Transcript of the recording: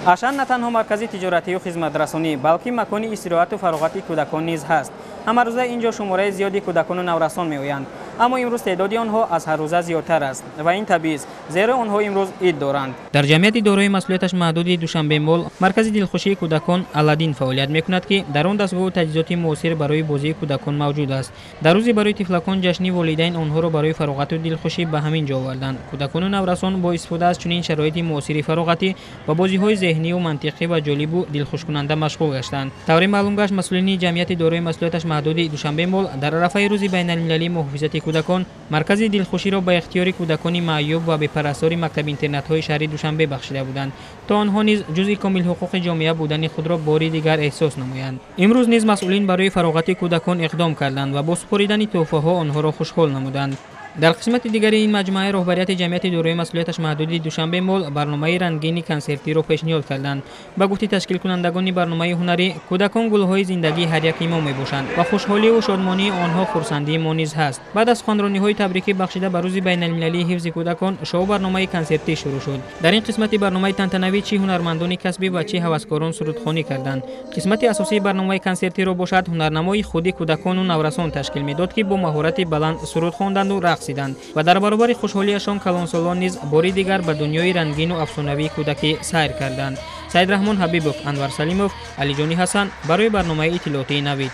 Ашан на танҳо маркази тиҷоратию хизматрасонӣ, балки макони истироҳату фароғати кӯдакон низ ҳаст. Ҳамарӯза ин ҷо шумораи зиёди кӯдакону наврасон меоянд, аммо имрӯз теъдоди онҳо аз ҳаррӯза зиёдтар аст ва ин табиист, зеро онҳо имрӯз ид доранд. Дар ҷамъияти дорои масъулияташ маҳдуди Душанбе Мол маркази дилхушии кӯдакон Аладдин фаъолият мекунад, ки дар он дастгоҳу таҷҳизоти муосир барои бозии кӯдакон мавҷуд аст. Дар рӯзи барои тифлакон ҷашни волидайн онҳоро барои фароғату дилхушӣ ба ҳамин ҷо оварданд. Кӯдакону наврасон бо истифода аз чунин шароити муосири фароғатӣ ба бозиҳои зеҳнию мантиқӣ ва ҷолибу дилхушкунанда машғул гаштанд. Тавре маълум гашт, масъулини ҷамъияти дорои масъулияташ маҳдуди Душанбе Мол дар арафаи рӯзи байналмилалии муҳофизати кӯдакон маркази дилхуширо ба ихтиёри кӯдакони маъюб ва бепарастори мактаб-интернатҳои шаҳри Душанбе бахшида буданд, то онҳо низ ҷузъи комилҳуқуқи ҷомеа будани худро бори дигар эҳсос намоянд. Имрӯз низ масъулин барои фароғати кӯдакон иқдом карданд ва бо супоридани тӯҳфаҳо онҳоро хушҳол намуданд. Дар қисмати дигари ин маҷмӯаи роҳбарияти ҷамъияти дорои масъулияташ маҳдуди Душанбе Мол барномаи рангини консертиро пешниҳод карданд. Ба гуфти ташкилкунандагони барномаи ҳунарӣ, кӯдакон гулҳои зиндагии ҳар яки мо мебошанд ва хушҳоливу шодмонии онҳо хурсандии мо низ ҳаст. Баъд аз суханрониҳои табрикӣ бахшида ба рӯзи байналмилалии ҳифзи кӯдакон, шоу барномаи консертӣ шурӯъ шуд. Дар ин қисмати барномаи тантанавӣ чӣ ҳунармандони касбӣ ва чӣ ҳаваскорон сурудхонӣ карданд. Қисмати асосии барномаи консертиро бошад ҳунарнамои худи кӯдакону наврасон ташкил медод, ки бо маҳорати баланд суруд хонданду рақс ва дар баробари хушҳолиашон калонсолон низ бори дигар ба дунёи рангину афсонавии кӯдакӣ сайр карданд. Саидраҳмон Ҳабибов, Анвар Салимов, Алиҷони Ҳасан барои барномаи иттилоотии Навид.